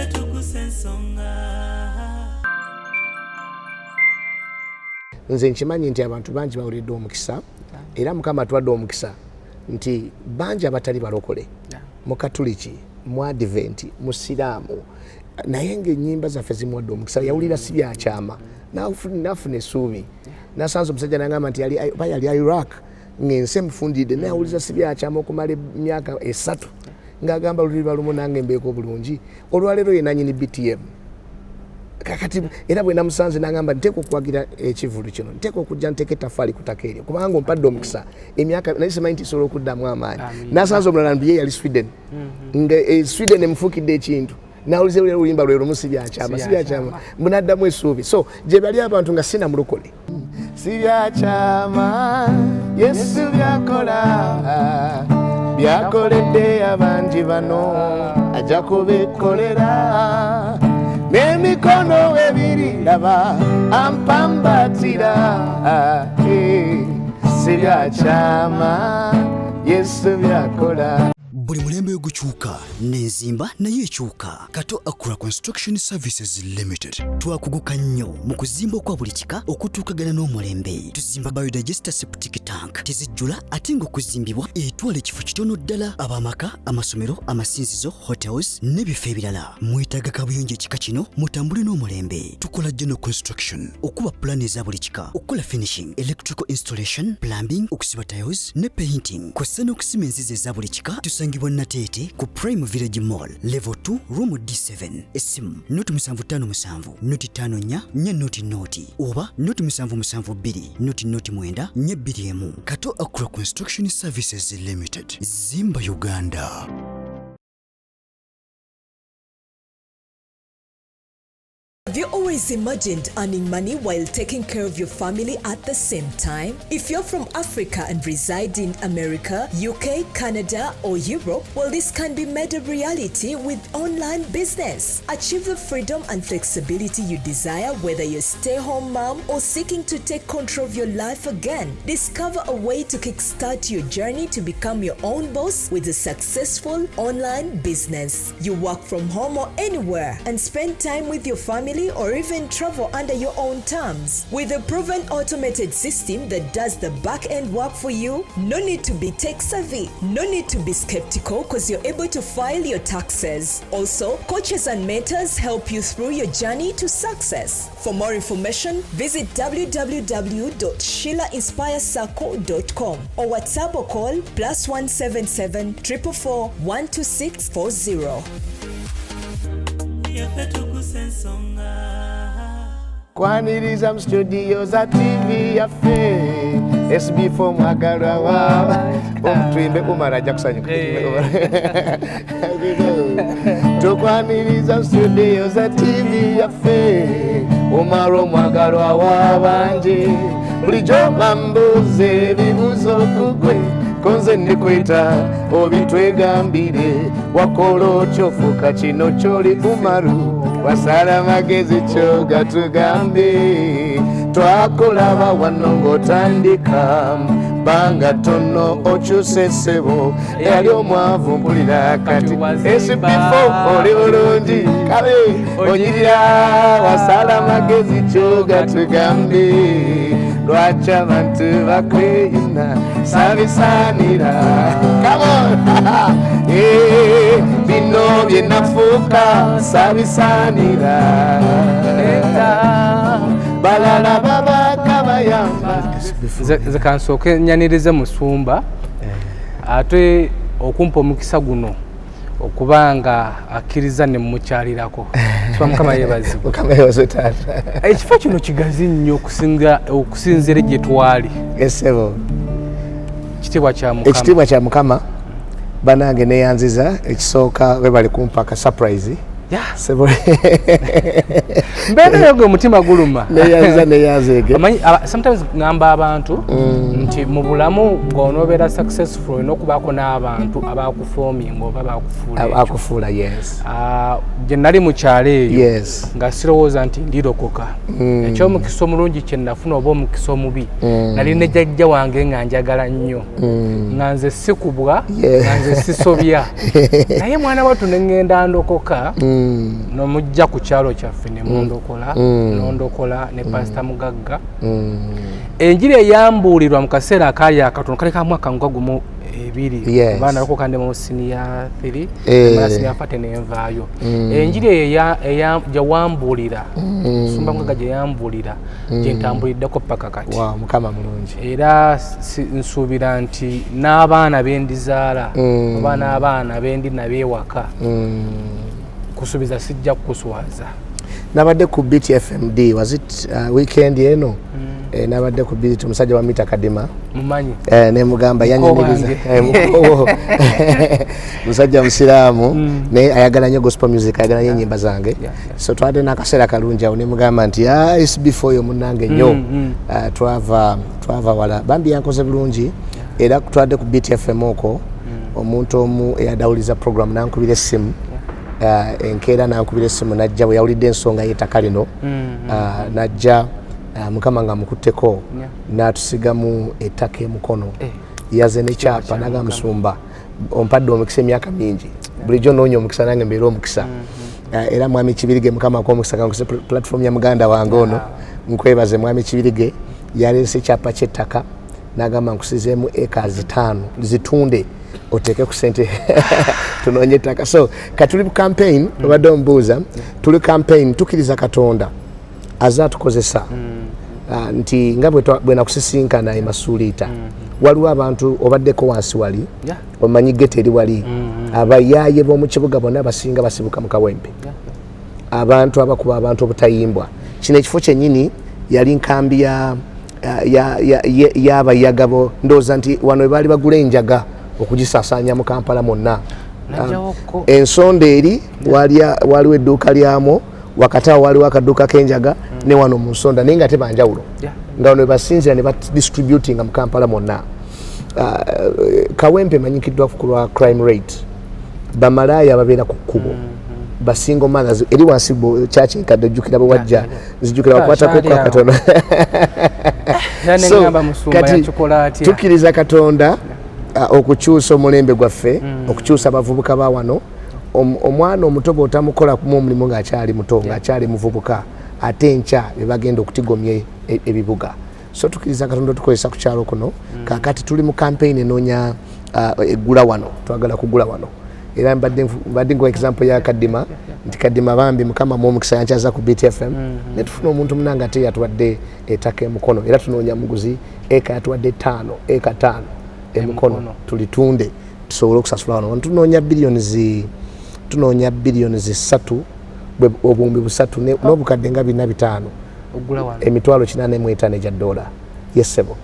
Yaffe tukusa ensonga. Nze nkimanyi nti abantu bangi bawulidde omukisa, era Mukama atuwadde omukisa nti bangi abatali balokole, mu Katuliki, mu Adventi, mu Siraamu, naye ng'ennyimba zaffe zimuwadde omukisa. Yawulira si byakyama, nafuna essuubi. Nasanze omusajja nagamba nti oba yali Iraq ng'ensi emufundiridde, naye awuliza si byakyama okumala emyaka 3, ng'agamba luliba lumu nange mbeeko obulungi. Olwaleero ye nanyini BTM. Kakati era bwe namusanze nagamba, nteeka okuwagira ekivulu kino, nteeka okujja nteeka ettafaali ku ttaka eryo, kubanga ompadde omukisa emyaka, naye simanyi nti nsobola okuddamu amaanyi. Nasanze omulala nti ye yali Sweden, nga Sweden emufuukidde ekintu, nawuliza oluyimba lwe lumu, si byakyama, si byakyama, munaddamu essuubi. So gye bali abantu nga sina mulokole, si byakyama Yesu byakola, byakoledde abangi bano, ajja kubikolera n'emikono ebiri, laba ampambatira. Si byakyama Yesu byakola. Buli mulembe gukyuka, n'enzimba naye ekyuka. Kato Accra Construction Services Limited twakuguka nnyo mu kuzimba okwa buli kika okutuukagana n'omulembe. Tuzimba biodigester septic tank, tezijjula ate ng'okuzimbibwa etwala ekifo kitono ddala. Ab'amaka, amasomero, amasinzizo, hotels n'ebifo ebirala, mwetaaga kabuyonjo ekika kino, mutambule n'omulembe. Tukola general construction, okuba pulaani eza buli kika, okukola finishing, electrical installation, plumbing, okusiba tiles ne painting, kw'ossa n'okusima enzizi eza buli kika. Tusangibwa Nateete ku Prime Village Mall, level 2, room D7. Essimu 075 054 400 oba 0772 009 421. Kato Accra Construction Services Limited, zimba Uganda. Have you always imagined earning money while taking care of your family at the same time? If you're from Africa and reside in America, UK, Canada, or Europe, well, this can be made a reality with online business. Achieve the freedom and flexibility you desire, whether you're stay home mom or seeking to take control of your life again. Discover a way to kickstart your journey to become your own boss with a successful online business. You work from home or anywhere and spend time with your family or even travel under your own terms. With a proven automated system that does the back end work for you, no need to be tech savvy, no need to be skeptical because you're able to file your taxes. Also, coaches and mentors help you through your journey to success. For more information, visit www.sheilainspirecircle.com or WhatsApp or call +177 444 12640. Yaffe tukusa ensonga. Kwaniriza mu studio za TV yaffe SB4, mwagalwa wa omutwimbe Umar ajja kusanyuka. Tukwaniriza mu studio za TV yaffe, Umar omwagalwa w'abangi. Bulijjo bambuuza ebibuuzo kugwe, konze ndikwita obitwegambire, wakola otyo ofuuka kino kyoli? Umaru, wasala magezi kyoga tugambe. Twakulaba wano ng'otandika, banga tono okyuse ssebo, eyali omwavu mpulira kati SB4 oli bulungi, kale onyirira. Wasala magezi kyoga tugambe, lwaki abantu bakweyina sabisaanira? Come on. Eh, bino bye nafuuka sabisaanira, balala babaka bayamba. Nze kansooke nyanirize musumba ate okumpa omukisa guno okuba nga akkiriza ne mmukyalirako. Swa Mukama yeebazibwe. Mukama yebaze, taata. Ekifo kino kigazi nnyo okusinziira gye twali. Esebo. Ekitiibwa kya Mukama. Ekitiibwa kya Mukama. Banange, neyanziza. Ekisooka, webali kumpa ka surprise. Sebo. Mbeera eyo gwe omutima guluma. Neyanziza, neyanzeege. Omanyi, sometimes ngamba abantu nti mu bulamu bw'onoobeera successful, olina okubaako n'abantu abakuforminga oba bakufuula ekyo. Akufuula, yes. Ah, gye nali mu kyalo eyo nga sirowooza nti ndirokoka. Ekyomukisa omulungi kye nafuna oba omukisa omubi, nali ne jjajja wange nga njagala nnyo, nga nze sikubwa, nga nze sisobya, naye mwana wattu ne ŋŋenda ndokoka. Nomujja ku kyalo kyaffe ne mundokola, nondokola ne Pasita Mugagga. Enjiri eyambuulirwa mu kaseera akaali akatono kali ka mwaka nga gumu ebiri, kuba nalokoka ndi mu senior 3, mala senior 4 nenvaayo. Enjiri eyo gye wambuulira, Musumba Mugagga gye yambuulira, gye ntambuliddeko paka kati. Wow, Mukama mulungi. Era nsuubira nti n'abaana bendizaala oba n'abaana bendi nabewaka, kusuubiza sijja kukuswaza. Nabadde ku BTFMD, was it weekend eno? Nabadde ku BT, omusajja wa mita Kadima. Mumanyi. Nemugamba yanyaniriza. Wange. Mukowo. Musajja musiraamu, naye ayagala nnyo gospel music, ayagala nnyo ennyimba zange. So twadde n'akaseera kalungi awo, nemugamba nti, "Ah, SB4 oyo munnange nnyo." Ah, twava wala, bambi yankoze bulungi. Era twadde ku BTFM okwo, omuntu omu eyadawuliza program nankubira essimu. Enkeera nankubira essimu, najja bwe yawulidde ensonga y'ettaka lino. Najja, Mukama nga mukutteko, n'atusigamu ettaka emukono. Yaze nekyapa, kya naga, Mukama. "Musumba, ompadde omukisa emyaka mingi, bulijjo noonya omukisa, nange mbeere omukisa." Era mwami Kibirige, Mukama akuwa omukisa. Kankuse platform ya muganda wange ono, nkwebaze mwami Kibirige, yaleese ekyapa ky'ettaka n'agamba, "Nkusizeemu eka 5, zitunde oteeke ku sente tunoonye ettaka." So katuli ku campaign, obadde omubuuza, tuli campaign, tukkiriza Katonda aze atukozesa. Nti nga bwe nakusisinkana e Masuliita, waliwo abantu obaddeko wansi wali, omanyi ghetto eri wali, abayaaye b'omu kibuga bonna basinga basibuka mu Kawempe, abantu abakuba abantu obutayimbwa. Kino ekifo kyennyini yali nkambi y'abayagabo. Ndowooza nti wano webaali bagula enjaga okugisaasaanya mu Kampala mwonna. Najjawokko. Ensonda eri waliwo edduuka lyamwo, wakati awo waliwo akaduuka k'enjaga, ne wano mu nsonda, naye nga tebanjawulo, nga wano webasinzira ne badistributinga mu Kampala mwonna. Kawempe emanyikiddwa ku lwa crime rate, bamalaaya babeera ku kkubo, ba single mothers. Eri wansi kyaki enkadde, ojjukira bwe wajja? Nzijukira wakwatako Kyali awo. katono. Era So, neŋŋamba, musumba kati yakikola atya? Tukkiriza Katonda okukyusa omulembe gwaffe, okukyusa abavubuka ba wano. Omwana omuto bw'otamukolamu omulimu ng'akyali muto, ng'akyali muvubuka, ate enkya be bagenda okutigomya ebibuga. So tukkiriza Katonda otukozesa ku kyalo kuno. Kakati tuli mu campaign enoonya eggula wano, twagala kugula wano. Era mbadde nkuwa example ya Kadima, nti Kadima bambi Mukama mu omukisa yankyaza ku BTFM, ne tufuna omuntu munange ate yatuwadde ettaka emukono. Era tunoonya muguzi, eka yatuwadde 5, eka 5 emukono. Emukono. Tulitunde tusobole okusasula wano. Tunoonya billions 3, obuwumbi 3 n'obukadde nga 405. Ogula wano. Emitwalo 85 egya dola, yesebo.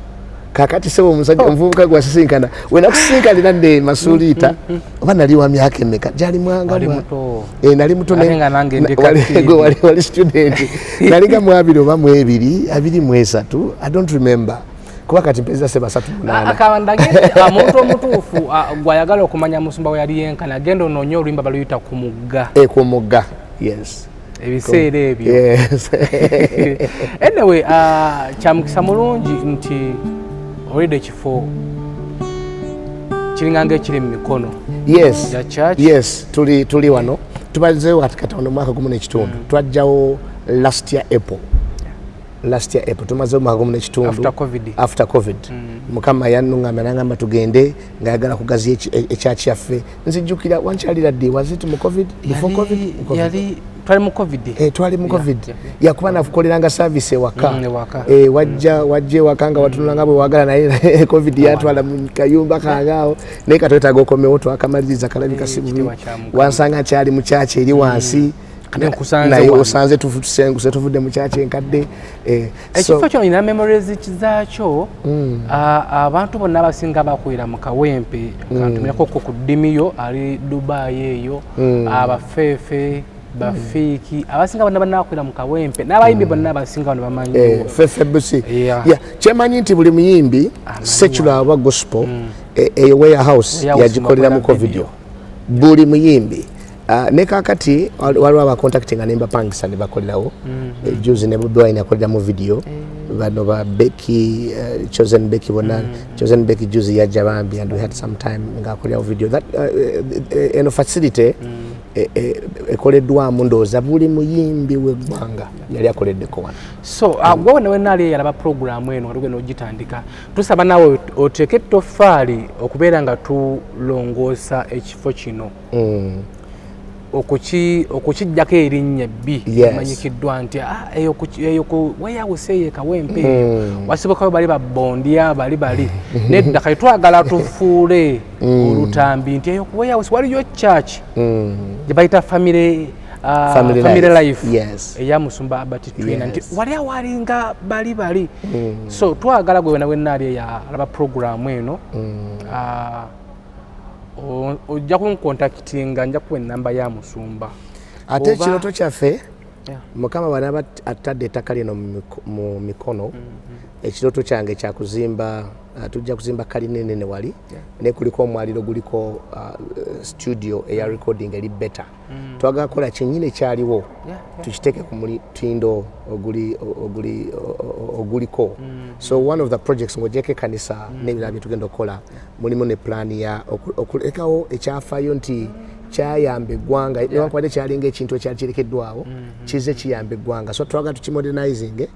Kakati sebo, omusajja omuvubuka gwasisinkana, wenakusisinkanira nde Masuliita, oba nali wa myaka emeka? Gyali mwanga Wali muto. Eh, nali muto. Ate nga nange ndi kakidi. Gwe wali student, nalinga mu abiri oba mu ebiri, 23, I don't remember, kuba kati mpeza seba 38. Akabandage omuntu omutuufu, gwayagala okumanya musumba we yali yenkana, agenda onoonye oluyimba baluyita "Ku Mugga". Eh, "Ku Mugga", yes. Ebiseera ebyo. Yes. Anyway, kyamukisa mulungi nti olidde ekifo kiringa ngaekiri mu mikono yes ya church. Yes, tuli wano, tubazeewo kati katono omwaka gumu n'ekitundu. Twajjawo last year April, last year April, tumazeewo omwaka gumu n'ekitundu. After COVID. After COVID. Mukama yanuŋŋamya nangamba tugende, ngaayagala kugaziya ekyaki yaffe. Nzijjukira wankyalira ddi? Was it mu COVID, before COVID? Mu COVID. Yali twali mu COVID. Eh, twali mu COVID. Yakuba nakukoleranga service ewaka. Ewaka. Eh, wajja ewaka nga watunulanga bwe wagala, naye COVID yatwala mu kayumba kange awo, naye katwetaaga okomewo, twakamaliriza, kalabika si bubi. Ekitiibwa kya Mukama. Wansanga nkyali mu kyaki eri wansi. Ate nkusanze Naye wano. osanze tusenguse, tuvudde mu kyaki enkadde. Eh, so Ekifo kino nina memories zaakyo. Abantu bonna abasinga bakulira mu Kawempe, kantumirako ku ddimiyo ali Dubai eyo, abafeefe bafiiki abasinga bonna banabakulira mu Kawempe n'abayimbi bonna abasinga bano bamanyiwo. Eh, Fefe Busi. Yeah. Yeah, kyemanyi nti buli muyimbi secular oba gospel, eyo warehouse Warehouse yagikoleramuko mwakola video buli muyimbi. Ne kakati waliwo abacontactinga nembapangisa ne bakolerawo. Juzi ne Bobi Wine akoleramu video, bano ba Becky, Chosen Becky bonna. Chosen Becky juzi yajja bambi, and we had some time ngaakolerawo video that eno facility. Ekoleddwamu ndowooza buli muyimbi w'eggwanga yali akoleddeko wano. So gwe wena wena ali eyalaba puroguramu eno nga tugenda ogitandika, tusaba naawe oteeke ettofaali okubeera nga tulongoosa ekifo kino, okukijjako erinnya ebbi emanyikiddwa nti, "Ah, eyo ku warehouse eyo ekawempe eyo wasibukayo bali babondya bali nedda." Kati twagala tufuule olutambi nti eyo ku warehouse waliyo church gye bayita family Family Family Life. Life eya musumba Albert Twina, nti wali awalinga bali. So twagala gwe wena wena ali eyalaba puroguramu eno, ojja kunkontakitinga, nja kuwa enamba ya musumba. Ate ekirooto kyaffe, Mukama bw'anaaba atadde ettaka lino mu mikono, ekirooto kyange kyakuzimba, tujja kuzimba kalina enene wali naye kuliko omwaliro, guliko studio eya recording eri better. Twagala kukola kyennyini ekyaliwo, tukiteeke ku mutindo oguliko. So one of the projects, ng'ogyeko ekkanisa n'ebirala byetugenda okukola, mulimu ne plan ya okulekawo ekyafaayo nti kyayamba eggwanga, newankubadde kyalinga ekintu ekyali kirekeddwawo, kize kiyamba eggwanga. So twagala tukimodernizing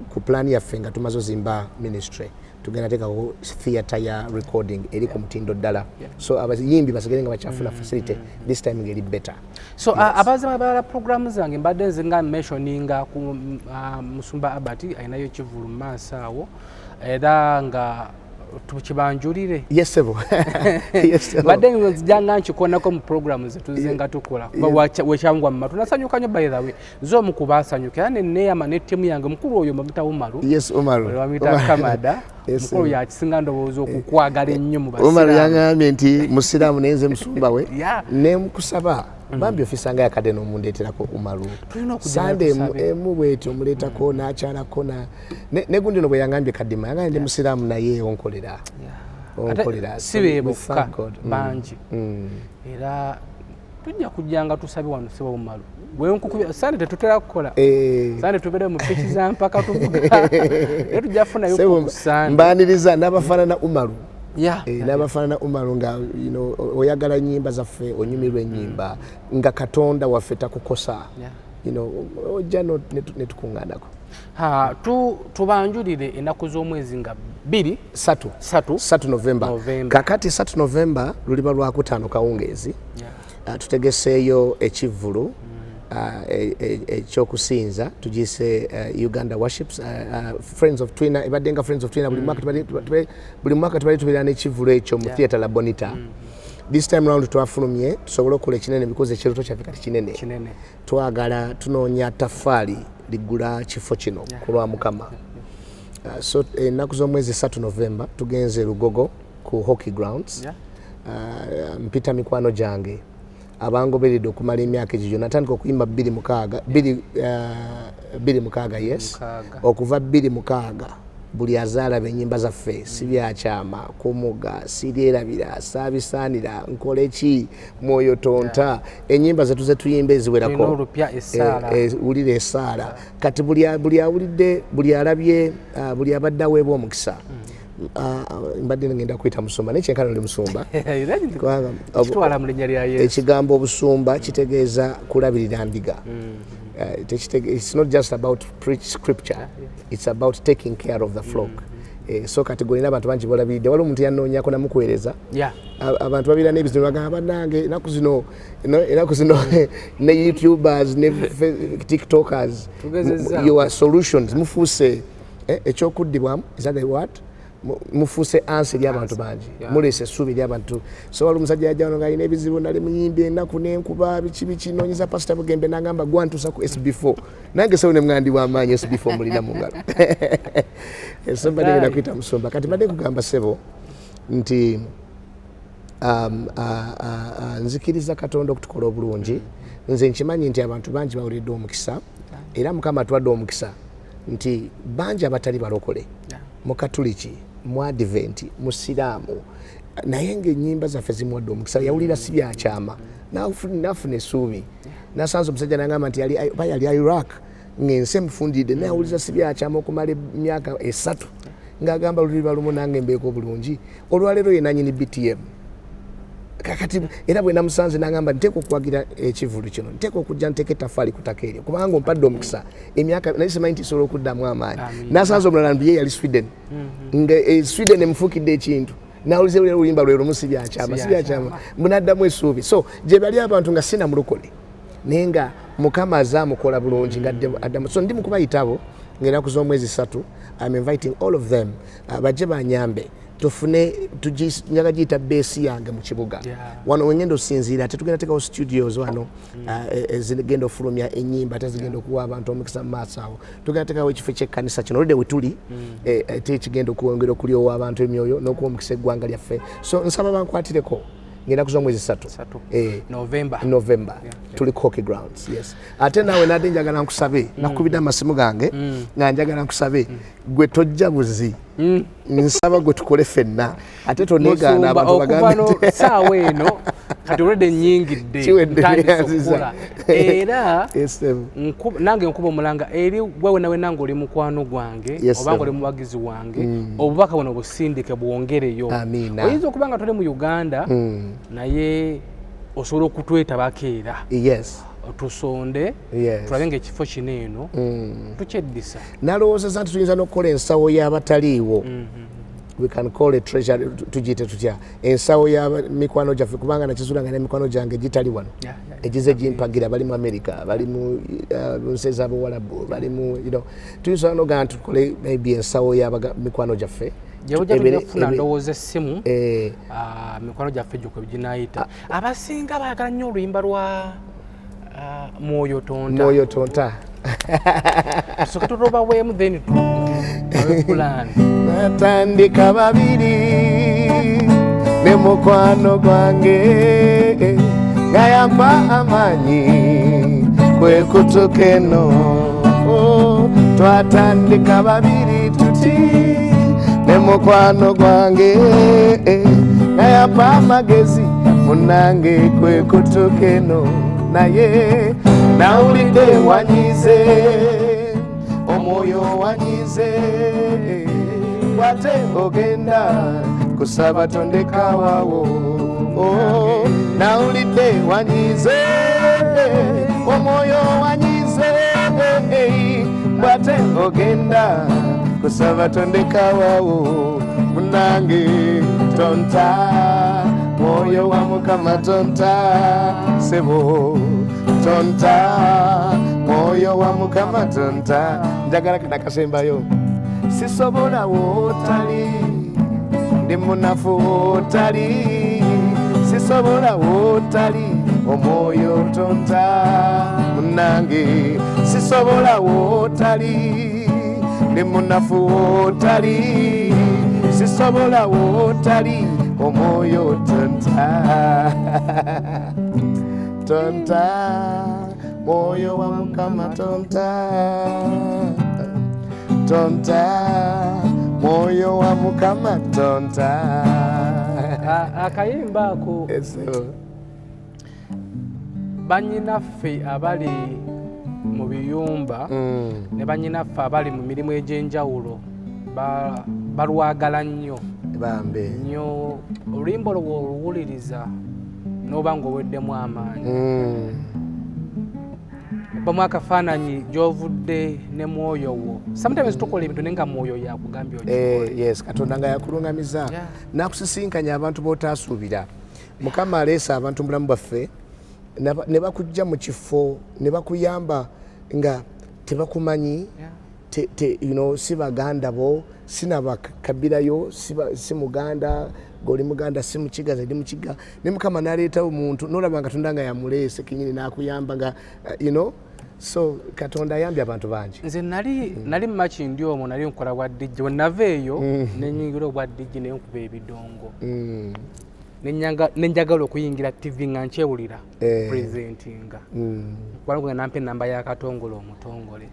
ku plan yaffe. Nga tumaze ozimba ministry, tugenda teekako theatre ya recording eri ku mutindo ddala, so abayimbi basigale nga bakyafuna facility, this time ngeri better. So abazima balala programu zange mbadde nze nga mentioninga ku musumba Albert alinayo ekivulu mu maaso awo, era nga tukibanjulire. Yes, sebo. Yes, sebo. Mbadde nzijanga nkikonako mu programu zetuze nga tukola, kuba wekyangwa mu matu nasanyuka nnyo. By the way, nze omu ku baasanyuka era neneeyama ne ttiimu yange. Mukulu oyo bamuyita Umaru. Yes, Umaru. Bamuyita Umaru. Kamada. Yes, mukulu yakisinga ndowooza okukwagala ennyo mu Umaru basiraamu. Yaŋambye nti musiraamu naye nze musumba we. Nemukusaba bambi ofisanga yakadde n'omundeeterako Umaru. Tulina okujja. Sande emu tusabe. Emu bwetyo omuleetako n'akyalako ne gundi no bwe yaŋambye kadima, yaŋambye ndi musiraamu naye onkolera Ate onkolera. si So be we bokka, thank God. Bangi. Era tujja kujjanga tusabe wano. Seba Umaru, wenkukubya sande tetutera kukola. Sande tubeere mu piki za mpaka tuvuga, naye tujja kufunayo Sebo, ku sande. mbaniriza n'abafaanana Umaru. N'abafaanana Umaru nga oyagala nyimba zaffe, onyumirwa ennyimba, nga Katonda waffe takukosa. Ojja netukuŋŋaanako. Ha, tubanjulire ennaku z'omwezi nga 2 3. 3. 3 Novemba. Novemba. Kakati 3 Novemba luliba lwakutaano kawungeezi. Tutegeseeyo ekivvulu ekyokusinza, tugiyise Uganda Worships, Friends of Twina. Ebadde nga Friends of Twina buli mwaka, buli mwaka tubadde tubeera n'ekivvulu ekyo mu Theatre La Bonita. This time round twafulumye tusobole okukola ekinene because ekirooto kyaffe kati kinene. Kinene. Twagala tunoonya tafaali ligula kifo kino ku lwa Mukama. So ennaku z'omwezi 3 Novemba tugenze Lugogo ku hockey grounds. Mpita mikwano gyange abangoberedde okumala emyaka egyo gyonna. Natandika okuyimba 26, 26, yes. 6. Okuva 26, buli azaalaba ennyimba zaffe, si byakyama kumuga, siryerabira, saabisaanira, nkole ki, mwoyo tonta, ennyimba zetu zetuyimba eziwerako. Tulina olupya, Essaala. Wulira Essaala. Kati buli awulidde, buli alabye, buli abadde aweebwa omukisa. Mbadde ngenda kuyita musumba naye kyenkana oli musumba. Kubanga kitwala mu linnya lya Yesu. Ekigambo obusumba kitegeeza kulabirira ndiga. It's not just about preach scripture, it's about taking care of the flock. So kati golina abantu bangi bolabiridde. Waliwo omuntu yanoonyako namukuweereza. Abantu babeera n'ebizibu, bagamba bannange enaku zino ne YouTubers ne TikTokers, Tugezezzaako. your solutions mufuuse ekyokuddibwamu, is that the word? Mufuuse answer eri abantu bangi. Muleese essuubi eri abantu. So wali omusajja yajja wano ng'alina ebizibu, nali muyimbi, ennaku n'enkuba, biki biki, noonyeza Pasita Bugembe, n'agamba gwantuusa ku SB4. Nange sewo ne mwandi w'amaanyi, SB4 mulina mu ngalo. So mbadde ngenda kuyita musumba. Kati mbadde kugamba sebo nti nzikiriza Katonda okutukola obulungi. Nze nkimanyi nti abantu bangi bawuliddwa omukisa, era Mukama atuwadde omukisa nti bangi abatali balokole, mu Katuliki, mu Adventi, mu Siraamu, naye ngaennyimba zaffe zimuwadde omukisa. Yawulira si byakyama, nafuna essuubi. Nasanze omusajja nagamba nti oba yali Iraq ng'ensi emufundiridde, naye awuliza si byakyama okumala emyaka 3, ng'agamba luliba lumu nange mbeeko obulungi. Olwaleero ye nanyini BTM. Kakati era bwe namusanze nagamba, nteeka okuwagira ekivulu kino, nteeka okujja nteeka ettafaali ku ttaka eryo, kubanga ompadde omukisa emyaka, naye simanyi nti sobola okuddamu amaanyi. Nasanze omulala mbu ye yali Sweden, nga Sweden emufuukidde ekintu, nawulize oluyimba lwe lumu, si byakyama, si byakyama, munaddamu essuubi. So gye bali abantu nga sina mulokole, naye nga Mukama azaamukola bulungi nga addamu. So ndi mukubayitabo ng'enaku z'omwezi 3. I'm inviting all of them, bajje banyambe tufune njaga giyita base yange mu kibuga. Wano wengenda osinziira, ate tugenda teekawo studios wano ezigenda ofulumya ennyimba, ate zigenda okuwa abantu omukisa mu maaso awo. Tugenda teekawo ekifo kyekkanisa kino oludde wetuli, ate ekigenda okwongera okulyowa abantu emyoyo n'okuwa omukisa eggwanga lyaffe. So nsaba bankwatireko ngenda kuza omwezi 3. 3. November. November. Tuli Hockey Grounds, yes. Ate naawe nadde njagala nkusabe, nakubidde amasimu gange nga njagala nkusabe, gwe tojja buzi, nsaba gwe tukole ffenna, ate tonegaana abantu bagambe saawa eno kati olwedde nyingidde, ntandise okukola era nange nkuba omulanga eri gwe wena wena ng'oli mukwano gwange oba ng'oli muwagizi wange, obubaka buno busindike bwongereyo. Oyinza okuba nga toli mu Uganda, naye osobola okutwetabako era tusonde, tulabe nga ekifo kino eno tukyeddisa. Nalowoozeza nti tuyinza n'okukola ensawo y'abataliiwo, we can call a treasure, tugiyite tutya, ensawo y'amikwano gyaffe, kubanga nakizula nga n'emikwano gyange gitali wano egize gimpagira, bali mu America, bali mu nsi ez'Abawalabu, bali mu tuyinza nogaa nti tukole maybe ensawo y'amikwano gyaffe. Gyebujja ndowooza essimu, mikwano gyaffe gyokwe ginayita. Abasinga bayagala nnyo oluyimba lwa Mwoyo Tonta. Mwoyo Tonta. Soka tulobaweemu, then plan. Natandika babiri ne mukwano gwange nga yampa amaanyi kwe kutuka eno. Oh, twatandika babiri tuti ne mukwano gwange nga yampa amagezi, munange kwe kutuka eno. Naye nawulidde wanyize, omwoyo wanyize, bwate ogenda kusaba tondekawawo. Oh, nawulidde wanyize, omwoyo wanyize, bwate ogenda kusaba tondekawawo. Munange tonta, mwoyo wa Mukama tonta, sebo tonta, mwoyo wa Mukama tonta. Njagala kana kasembayo: sisobola wootali, ndi munafu wootali, sisobola wootali, omwoyo tonta. Munange sisobola wootali, ndi munafu wootali, sisobola wootali, omwoyo tonta, tonta, mwoyo wa Mukama tonta, tonta, mwoyo wa Mukama tonta. Akayimba ako, banyinaffe abali mu biyumba ne banyinaffe abali mu mirimu egy'enjawulo balwagala nnyo. Bambe. Nnyo. Oluyimba olwo bw'oluwuliriza n'oba ng'oweddemu amaanyi, bamu akafaananyi gy'ovudde ne mwoyo wo. Sometimes tukola ebintu naye nga mwoyo yakugambye okikole. Yes, Katonda nga yakulungamiza nakusisinkanya abantu b'otaasuubira. Mukama aleese abantu mu bulamu bwaffe ne bakujja mu kifo ne bakuyamba nga tebakumanyi, si baganda bo, sinabakabirayo, si muganda, goli muganda, si mukiga, ndi mukiga, ne Mukama naleetawo omuntu nolaba nga Katonda nga yamuleese kenyini nakuyamba nga so Katonda ayambye abantu bangi. Nze nali Makindi omwo, nali nkola bwa DJ. Bwe nava eyo nenyingira obwa DJ, naye nkuba ebidongo, nenjagala okuyingira TV nga nkyewulira presentinga, kubanga nampa enamba ya Katongole omutongole.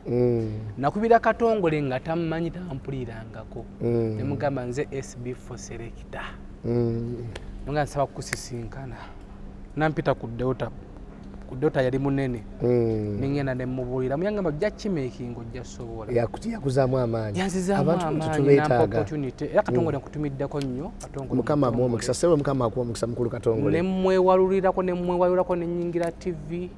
Nakubira Katongole nga tammanyi, tampulirangako, nemugamba, nze SB4 Selector, nga nsaba kukusisinkana. Nampita ku Delta. Dota yali munene. Nengenda ne mubuulira, muyangamba ojja kimakinga, ojja sobola. Yakuzaamu amaanyi. Yanzizaamu amaanyi, nampa opportunity. Era Katongole nkutumiddeko nnyo, Katongole. Mukama amuwe omukisa, ssebo. Mukama akuwa omukisa, mukulu Katongole. Ne mwewalulirako, ne mwewalulirako, ne nnyingira TV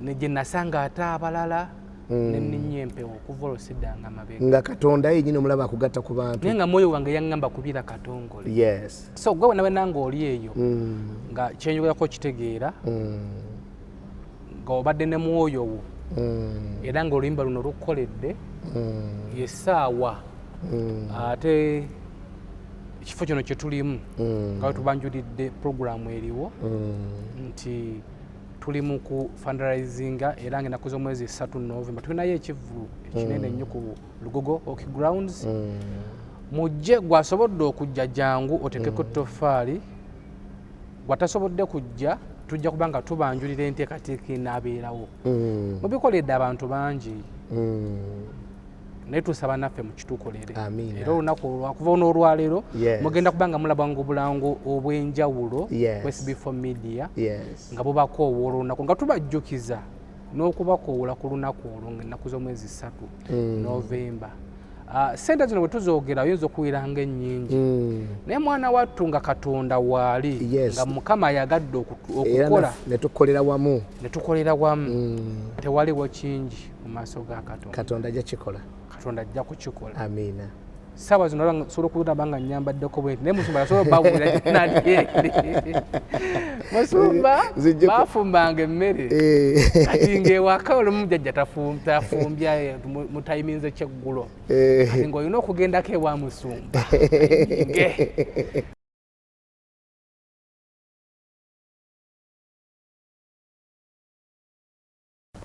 ne gye nasanga ate abalala, ne nninnya empewo. Okuva olwo siddanga mabega. Nga Katonda yennyini omulaba akugatta ku bantu. Naye nga mwoyo wange yaŋŋamba kubira Katongole. So gwe wena wena ng'oli eyo, nga kyenjogerako kitegeera, nga obadde ne mwoyo wo, era ng'oluyimba luno lukukoledde, yessaawa ate ekifo kino kye tulimu, nga bwe tubanjulidde puroguramu eriwo nti tuli mu ku fundraisinga, era nga ennaku z'omwezi 3 Novemba tulinayo ekivvulu ekinene nnyo ku Lugogo Hockey Grounds. Mujje, gwasobodde okujja jangu otekeko ttofaali, gwatasobodde kujja tujja kuba nga tubanjulira enteekateeka enaabeerawo. Mubikoledde abantu bangi, naye tusaba naffe mukitukolere. Amiina. Era olunaku olwakuva n'olwaleero mugenda kuba nga mulabanga obulango obw'enjawulo ku SB4 Media, nga bubakoowoola olunaku, nga tubajjukiza n'okubakoowoola ku lunaku olwo ng'ennaku z'omwezi 3 Novemba. Sente zino bwe tuzoogera oyinza okuwulira ng'ennyingi, naye mwana wattu nga Katonda waali, nga Mukama ayagadde okukola, ne tukolera wamu, ne tukolera wamu, tewaliwo kingi mu maaso ga Katonda. Katonda ajja kikola. Katonda ajja kukikola. Amiina. Ssaawa zino olaba nsobola okulaba nga nnyambaddeko bwe nti, naye musumba asobola obbawulira nali. Musumba, baafumbanga emmere. Kati ng'ewaka olumu jjajja tafumbya, mutayiminze kyeggulo. Kati ng'olina okugendako ewa musumba.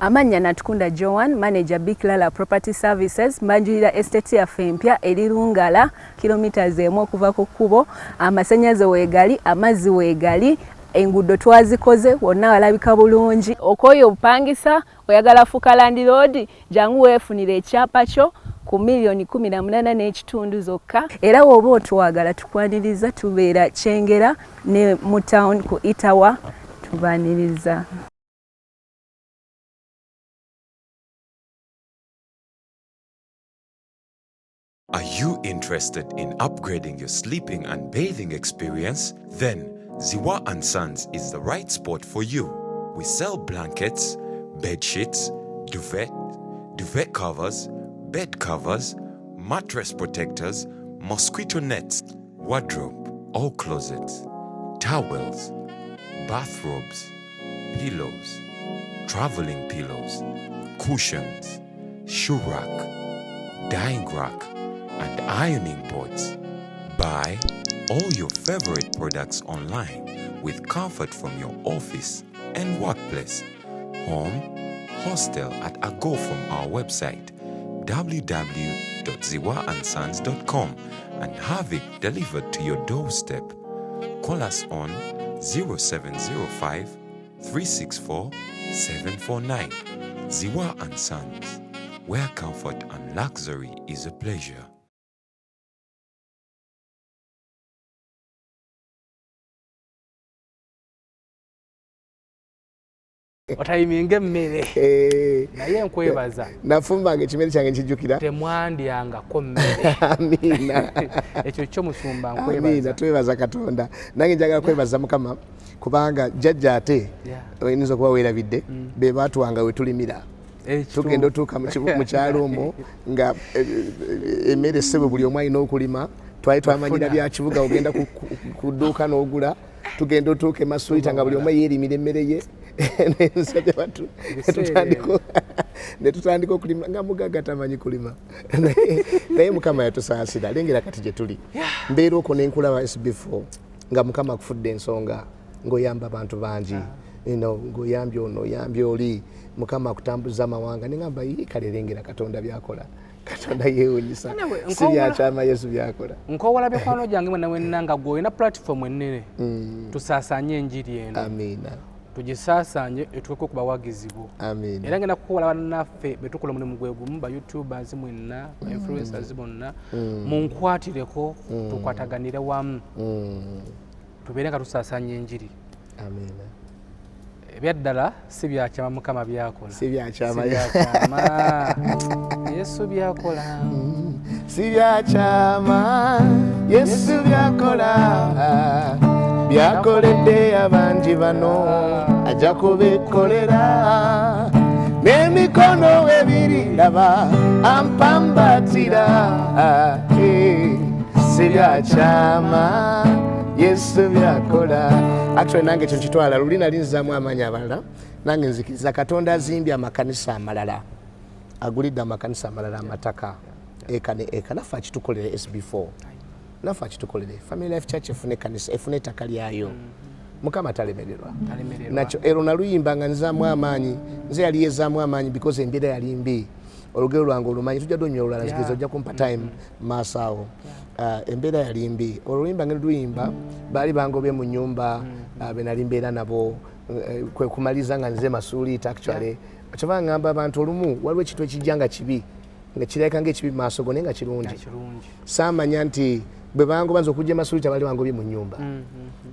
Amannya Natukunda Joan, manager Big Lala Property Services. Mbanjulira estate yaffe empya eri Lungala, kilomita 1 okuva ku kkubo. Amasannyalaze weegali, amazzi weegali, enguudo twazikoze, wonna walabika bulungi. Okooye obupangisa, oyagala fuuka landlord, jangu weefunire ekyapa kyo ku miliyoni 18.5 zokka. Era woba otwagala tukwaniriza, tubeera Kyengera ne mu town ku Itawa, tubaniriza. Are you interested in upgrading your sleeping and bathing experience? Then Ziwa and Sons is the right spot for you. We sell blankets, bed sheets, duvet, duvet covers, bed covers, mattress protectors, mosquito nets, wardrobe, all closets, towels, bathrobes, pillows, traveling pillows, cushions, shoe rack, dyeing rack, and ironing boards. Buy all your favorite products online with comfort from your office and workplace, home, hostel at a go from our website www.ziwaandsons.com and have it delivered to your doorstep. Call us on 0705 364 749. Ziwa and Sons, where comfort and luxury is a pleasure. Otayiminga emmere. Naye nkwebaza. Nafumbanga ekimere kyange, nkijjukira. Temwandyangako mmere. Amiina. Ekyo kyo musumba Amiina. nkwebaza. Twebaza Katonda. Nange njagala kwebaza Mukama kubanga jjajja ate oyinza okuba weerabidde, be baatuwanga we tulimira. Tugenda otuuka mu kyalo omwo nga emmere ssebo buli omu alina okulima. Twali twamanyira bya kibuga, ogenda ku dduuka n'ogula. Tugenda otuuka e Masuliita nga buli omu yeerimira emmere ye. Nensajja batu ne tutandika okulima nga mugagga tamanyi kulima. Naye Mukama yatusaasira, lengera kati gye tuli. Mbeera okwo nenkulaba SB4 nga Mukama akufudde ensonga, ng'oyamba abantu bangi, ng'oyambye ono, oyambye oli, Mukama akutambuza amawanga. Neŋamba yi kale lengera Katonda byakola. Katonda yeewunyisa, si byakyama Yesu byakola. Nkowoola mikwano gyange mwena wenna nga gwe olina platform ennene, tusaasaanye enjiri eno. Amiina. Tugisaasaanye etuuke ku bawagizi bo. Amiina. Era ngenda kukola bannaffe betukola omulimu gwe gumu, ba youtubers mwenna, ba influencers bonna, munkwatireko, tukwataganire wamu, tubeere nga tusaasaanya enjiri. Amiina. Ebyaddala si byakyama, Mukama byakola. Si byakyama. Si byakyama, Yesu byakola. Si byakyama, Yesu byakola, byakoledde abangi bano, ajja kubikolera n'emikono ebiri. Laba ampambatira. Eh, si byakyama, Yesu byakola. Actually nange ekyo nkitwala luli nali nzaamu amaanyi abalala. Nange nzikiriza Katonda azimbye amakanisa amalala, agulidde amakanisa amalala amataka eka ne eka. Naffe akitukolere SB4, naffe akitukolere Family Life Church efune kanisa, efune ettaka lyayo. Mukama talemererwa. Talemererwa. Nakyo ero naluyimba nga nzaamu amaanyi. Nze yali yezaamu amaanyi because embeera yali mbi. Olugero lwange olumanyi, tujja dunywa olulala. Nzikiriza ojja kumpa time maaso awo. Embeera yali mbi, oluyimba ngendo luyimba, baali bangobye mu nyumba be nali mbeera nabo, kwe kumaliza nga nze masuuliita. Actually kyova ngamba abantu, olumu waliwo ekintu ekijja nga kibi, nga kirabika ngaekibi mu maaso go, naye nga kirungi. Nga kirungi. Saamanya nti bwe bangoba nze okujja emasuuliita, bali bangobye mu nyumba.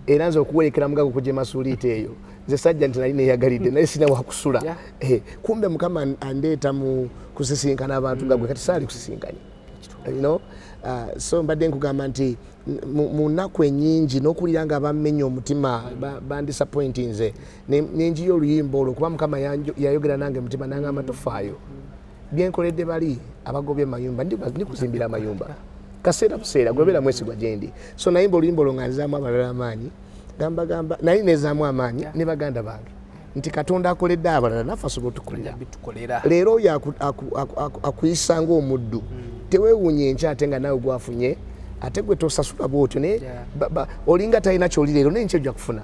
Era nze okuwerekera mugaga okujja emasuuliita eyo, nze sajja nti nali neyagalidde, naye sina wakusula. Kumbe Mukama andeeta mu kusisinkana abantu nga gwe kati saali kusisinkanye. So mbadde nkugamba nti mu nnaku ennyingi n'okuwulira nga bammenya omutima, bandisappointinze, nenjiya oluyimba olwo kuba Mukama yayogera nange mutima nangamba, tofaayo byenkoledde bali abagobye mayumba, ndikuzimbira amayumba kaseera buseera, gwebeera mwesigwa gyendi. So nayimba oluyimba olwo nga nzaamu abalala amaanyi, gamba gamba nali nezaamu amaanyi ne baganda bange nti Katonda akoledde abalala, naffe asobola otukolera. Bitukolera. Leero oyo akuyisa ng'omuddu, teweewuunya enkya ate nga naawe gwafunye, ate gwe tosasula bwotyo naye olinga talina kyoli leero, naye enkya ojja kufuna.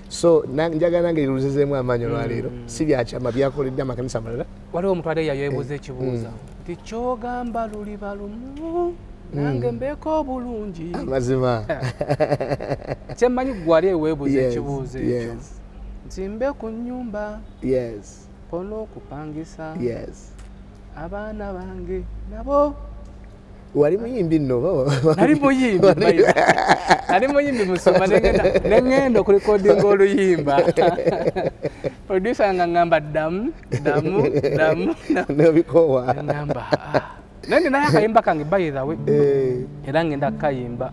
So njagala nange liruzizeemu amaanyi olwaleero, si byakyama byakoledde amakanisa amalala. Waliwo omuntu ate yayeebuuza ekibuuzo nti kyogamba luliba lumu nange mbeeko obulungi. Amazima. Kyemmanyi gwali eweebuuza ekibuuzo ekyo nti mbe ku nnyumba pona okupangisa abaana bange nabo. Wali muyimbi nno oba? Nali muyimbi, nali muyimbi musumba, nengenda okurekodinga oluyimba, producer nga ngamba ddamu, ddamu, ddamu, ddamu. Nobikowa. Ngamba, "Ah." Naye ninayo akayimba kange, by the way, era ngenda kukayimba.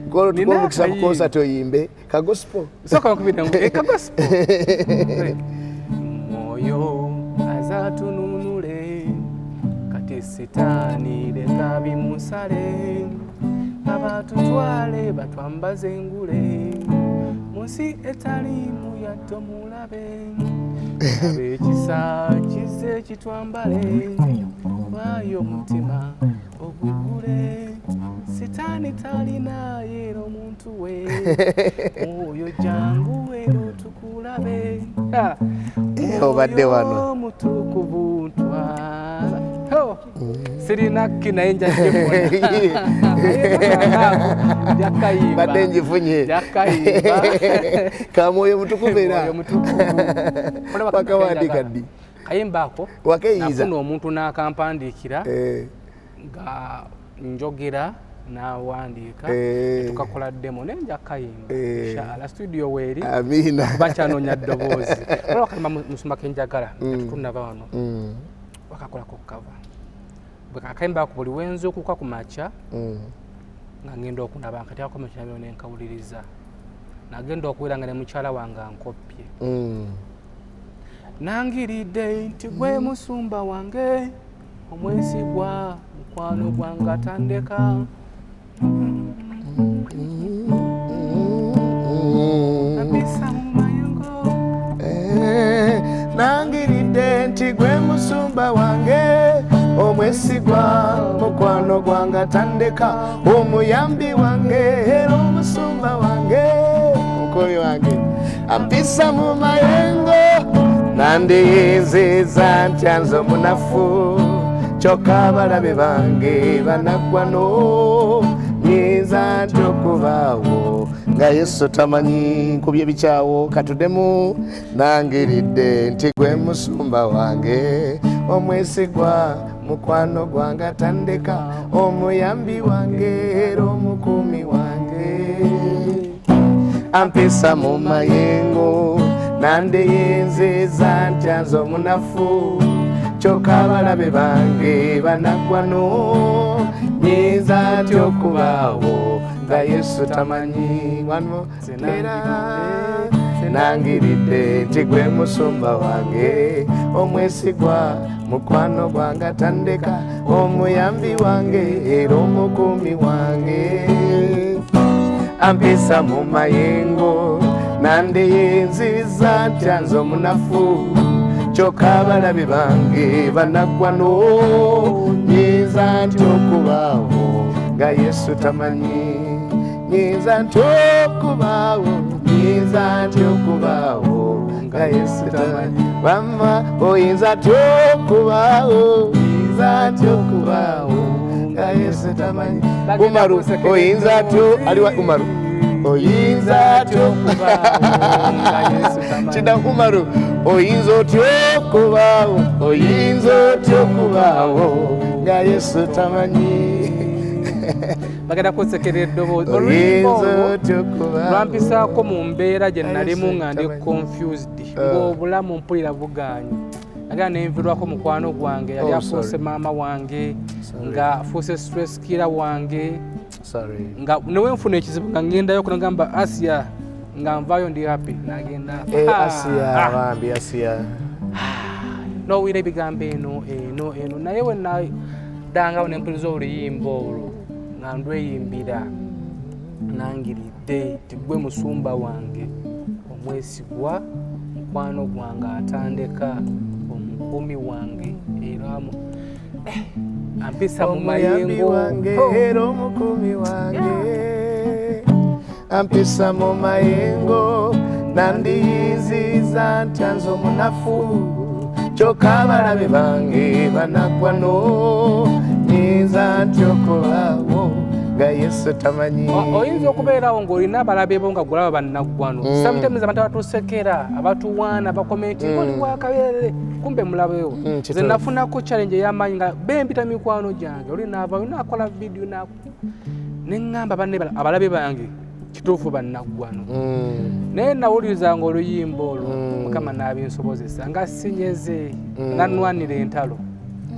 Kolo Nina tukuwa omukisa ku akayimba. concert oyimbe ka gospel. Sooka nkubire ka gospel. Mwoyo azatununule kati, sitaani leka bimusale, abatutwale batwambaze engule mu nsi etaliimu yadde omulabe. Ab'ekisa kize kitwambale, waayo omutima ogugule, sitaani talina yeera omuntu we. Mwoyo jangu eno tukulabe. Ha! Obadde wano. Mwoyo mutukuvu ntwala. Ho! Sirina ki naye nja gifuna. Njakayimba. Badde ngifunye. Njakayimba. Kamwoyo mutukuvu era. Mwoyo mutukuvu. Olaba Wakawandiika ddi? Kayimba ako Wakeyiiza? nafuna omuntu n'akampandiikira nga njogera n'awandiika, tukakola demo, naye nja kayimba. Inshallah studio weeri. Amiina. Bakyanoonya ddoboozi. Olaba kayimba musumba kenjagala tetunnava wano, wakakolako cover bwe kakayimba ako buli wenza okuka ku makya nga ngenda okunaba nkateekako mu kinabiro nenkawuliriza, nagenda okuwera nga ne mukyala wange ankoppye. Nangiridde nti gwe musumba wange omwesigwa, mukwano gwange atandeka abisa mu mayengo. Nangiridde nti gwe musumba wange omwesigwa, mukwano gwange atandeka, omuyambi wange era omusumba wange, mukuumi wange ampisa mu mayengo. Nandiyinziza ntya nze omunafu, kyokka abalabe bange banaggwano. Nyinza ntya okubaawo nga Yesu tamanyi nkubye ebikyawo? Katuddemu. Nangiridde nti gwe musumba wange omwesigwa, mukwano gwange atandeka, omuyambi wange era omukuumi wange ampisa mu mayengo. Nandiyinziza ntya nze omunafu, kyokka abalabe bange banaggwano. Nyinza ntya okubaawo nga Yesu tamanyi? One more. Era nangiridde nti gwe musumba wange omwesigwa, mukwano gwange atandeka, omuyambi wange era omukuumi wange, ampisa mu mayengo. Nandiyinziza ntya nze omunafu, kyokka abalabe bange banaggwano. Nyinza ntya okubaawo nga Yesu tamanyi? Nyinza ntya okubaawo? Nyinza ntya okubaawo nga Yesu tamanyi? Wamma oyinza ntya okubaawo? Nyinza ntya okubaawo nga Yesu tamanyi? Umaru, oyinza atyo? Aliwa Umaru? Oyinza atyo? Kida Umaru, oyinza otya okubaawo? Oyinza otya okubaawo nga Yesu tamanyi? Bagenda kunsekera eddoboozi. Oluyimba Oyinza olwo otya okubaawo? lwampisaako mu mbeera gye nalimu nga ndi Tamanyi. confused, ng'obulamu mpulira bugaanyi. Agala nenvirwako mukwano gwange yali Oh, afuuse sorry. maama wange, Sorry. nga afuuse stress killer wange, Sorry. nga newenfuna ekizibu nga ngendayo kunagamba Asia, nga nvaayo ndi happy, nagenda. Eh, Ah, Asiya. Ah. Bambi Asiya. Nowulira ebigambo eno eno eno, naye wenaddangawo nempuliriza oluyimba olwo nga ndweyimbira, nangiridde nti gwe musumba wange omwesigwa, mukwano gwange atandeka, omukuumi wange era ampisa mu Omuyambi mayengo. wange Oh. era omukuumi wange, ampisa mu mayengo. Nandiyinziza ntya nze omunafu, kyokka abalabe bange banaggwano. Nyinza ntya okubaawo nga Yesu tamanyi? Oyinza okubeerawo ng'olina abalabe bo nga gulaba bannaggwano. Sometimes abantu abatusekera, abatuwaana, bakomenti oli wakaberere, kumbe mulabewo. Nze nafunako challenge ey'amaanyi nga bempita mikwano gyange, oli naava nakola vidiyo neŋŋamba banne abalabe bange kituufu bannaggwano. Naye nawulirizanga oluyimba olwo, Mukama n'abinsobozesa nga sinyeze, nga nnwanira entalo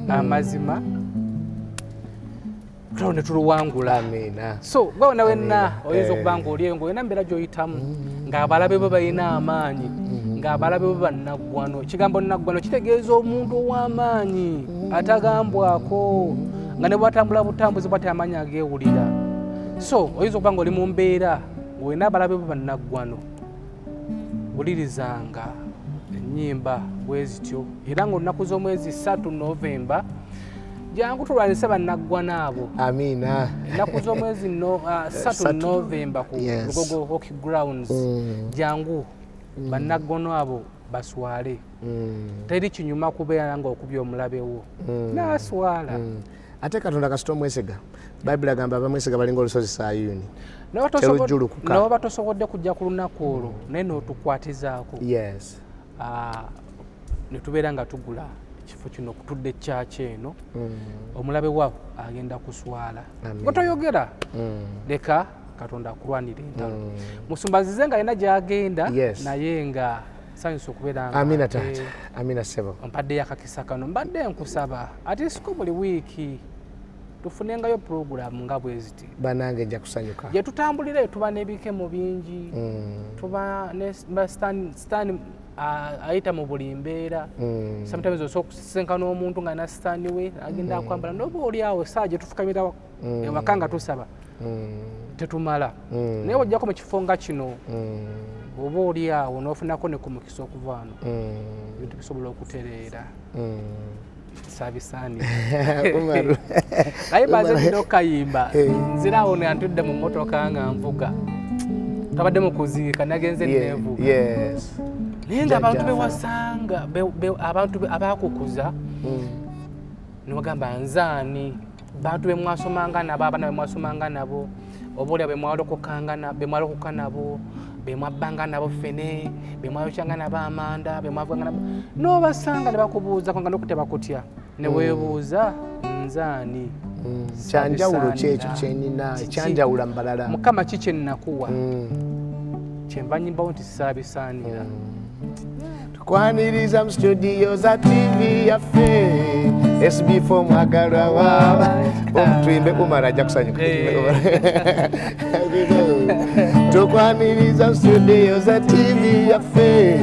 amazima, olutalo ne tuluwangula. Amiina. So gwe wena wenna oyinza Eh. okuba nga oli eyo ng'olina mbeera gy'oyitamu ng'abalabe bo balina amaanyi, ng'abalabe bo bannaggwano. Ekigambo naggwano kitegeeza omuntu ow'amaanyi atagambwako, nga ne bwatambula butambuzi bwati amaanyi ageewulira. So oyinza okuba nga oli mu mbeera ng'olina abalabe bo bannaggwano, wulirizanga ennyimba bwe zityo. Era ng'olunaku z'omwezi 3 Novemba, jangu tulwanise bannaggwano abo. Amiina. Ennaku z'omwezi 3 3. Novemba ku Lugogo Hockey Grounds, jangu bannaggwano abo baswale. Teri kinyuma kubeera nga okubya omulabe wo naswala. Ate Katonda kasita omwesiga, Bayibuli agamba abamwesiga balinga olusozi Sayuuni, terujjulukuka. Noba tosobodde kujja ku lunaku olwo, naye n'otukwatizaako, ne tubeera nga tugula ekifo kino okutudde ekyaki eno, omulabe waabo agenda kuswala. Amen. Gwe toyogera, leka Katonda akulwanira entalo. Musumba nzize nga alina gyagenda, naye nga sanyusa okubeera nga Amina taata, amina ssebo. Ompaddeyo akakisa kano. Mbadde nkusaba ate siko buli wiiki tufunengayo puroguramu nga bwe ziti. Banange, nja kusanyuka. Gye tutambulira tuba n'ebikemo bingi, tuba ne sitaani ayita mu buli mbeera. Sometimes osobola okusisinkana omuntu nga na sitaani we agenda akwambala, noba oli awo saa gye tufukamira ewaka nga tusaba tetumala. Naye ojjako mu kifo nga kino, oba oli awo n'ofunako ne ku mukisa okuva wano, ebintu bisobola okutereera. Saabisaani. Umaru. Naye baze nina okukayimba. Eh. Nziraawo ntudde mu mmotoka nga nvuga, twabadde mu kuziika, nagenze neevuga, naye nga abantu Jjajja. Bewasanga abantu abakukuza newagamba nzaani, bantu bemwasomanga nabo, abaana bemwasomanga nabo, oba olya bemwalokoka nabo, bemwabbanga nabo ffene, bemwayokyanga nabo amanda, bemwavuganga nabo, n'obasanga ne bakubuuzako nga nokutya bakutya, ne weebuuza nzaani. Kyanjawulo kyekyo kyenina ekyanjawula mu balala. Mukama ki kyenakuwa? Kyenva nyimbawo nti saabisaanira. Tukwaniriza mu studio za TV yaffe SB4 mwagalwa wa tuyimbe Umar ajja kusanyuka. Tukwaniriza mu studio za TV yaffe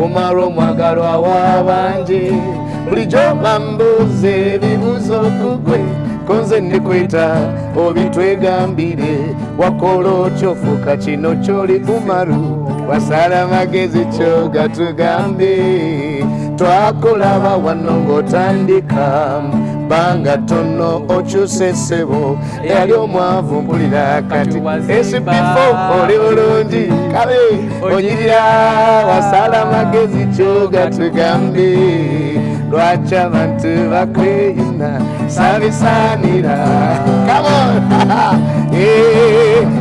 Umar omwagalwa w'abangi bulijjo bambuuza ebibuuzo kugwe konze ndikwita obitwegambire wakola otya ofuuka kino kyoli Umaru wasala magezi kyoga tugambe twakulaba wano ng'otandika banga tono okyuse ssebo eyali omwavu mpulira kati SB4 oli bulungi kabe onyirira wasala magezi kyoga tugambe lwaki abantu bakweyina sabisaanira. Come on.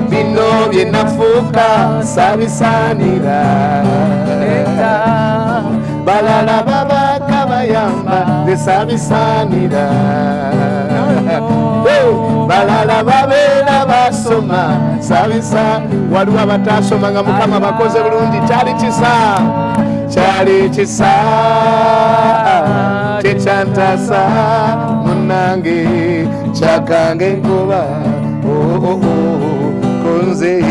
Bino bye nafuuka sabisaanira balala babaka bayamba nze sabisaanira balala babeera basoma sabisa waliwo abatasoma nga Mukama bakoze bulungi kyali kisa kyali kisa kyekyantasa munange kyakange enkuba kunze.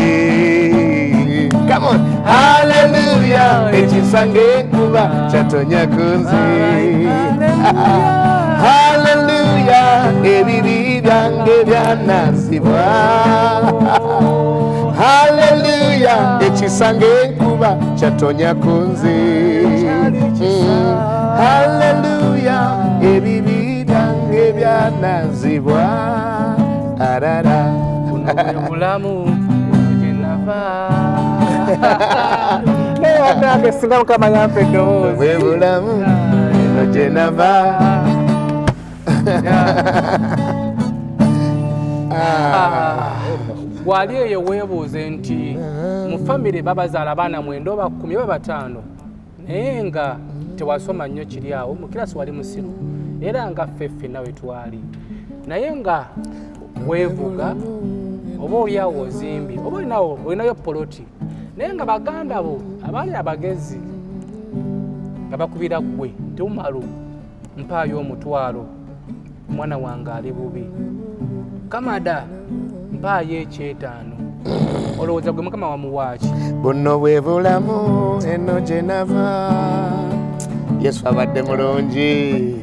Come on. Hallelujah ekisa ng'enkuba kyatonya kunze. Hallelujah ebibi byange byanazibwa. Hallelujah ekisa ng'enkuba kyatonya kunze. Hallelujah ebibi byange byanazibwa. Arara buno bwe bulamu gye nava. Naye bannange singa Mukama yampa eddoboozi. Bwe bulamu eno gye nava. Wali eyo weebuuze nti mu famire babazaala abaana 9 oba 10 oba 5 naye nga tewasoma nnyo kiri awo mu kirasi wali musiru era nga ffe ffenna we twali naye nga weevuga oba oli awo ozimbye oba olinayo poloti naye nga baganda bo abaali abagezi nga bakubira ggwe nti Umaru mpaayo omutwalo omwana wange ali bubi Kamada mpaayo ekyetaano olowooza gwe Mukama wamuwaaki. Buno bwe bulamu eno gye nava Yesu abadde mulungi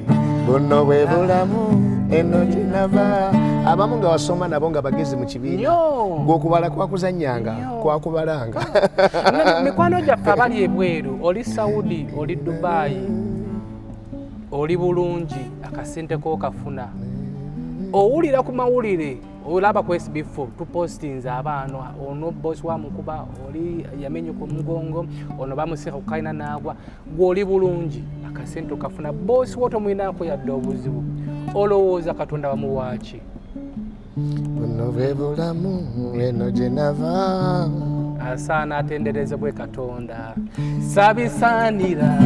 buno bwe bulamu eno gye nava. Abamu nga wasoma nabo nga bagezi mu kibiina gw'okubala kwakuzannyanga kwakubalanga. Mikwano gyaffe abali ebweru oli Saudi oli Dubai oli bulungi akasente k'okafuna owulira ku mawulire olaba ku SB4 tupostinze abaana ono boss wa mukuba oli yamenyuka omugongo ono bamusika ku kalina n'agwa gw'oli bulungi akasente okafuna boss wo tomwinaako yadde obuzibu olowooza Katonda wamuwaaki. Buno bwe bulamu eno gye nava asaana atenderezebwe Katonda sabisaanira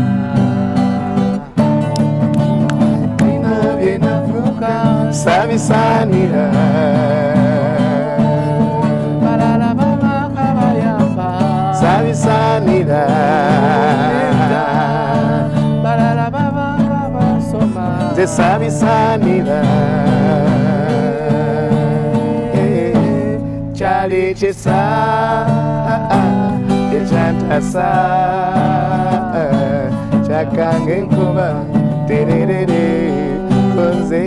bino bye nafuuka sabisaanira balala babaka bayamba sabisaanira balala babaka basoma nze sabisaanira kyali kisa ekyantasa kyakange enkuba tererere kunze.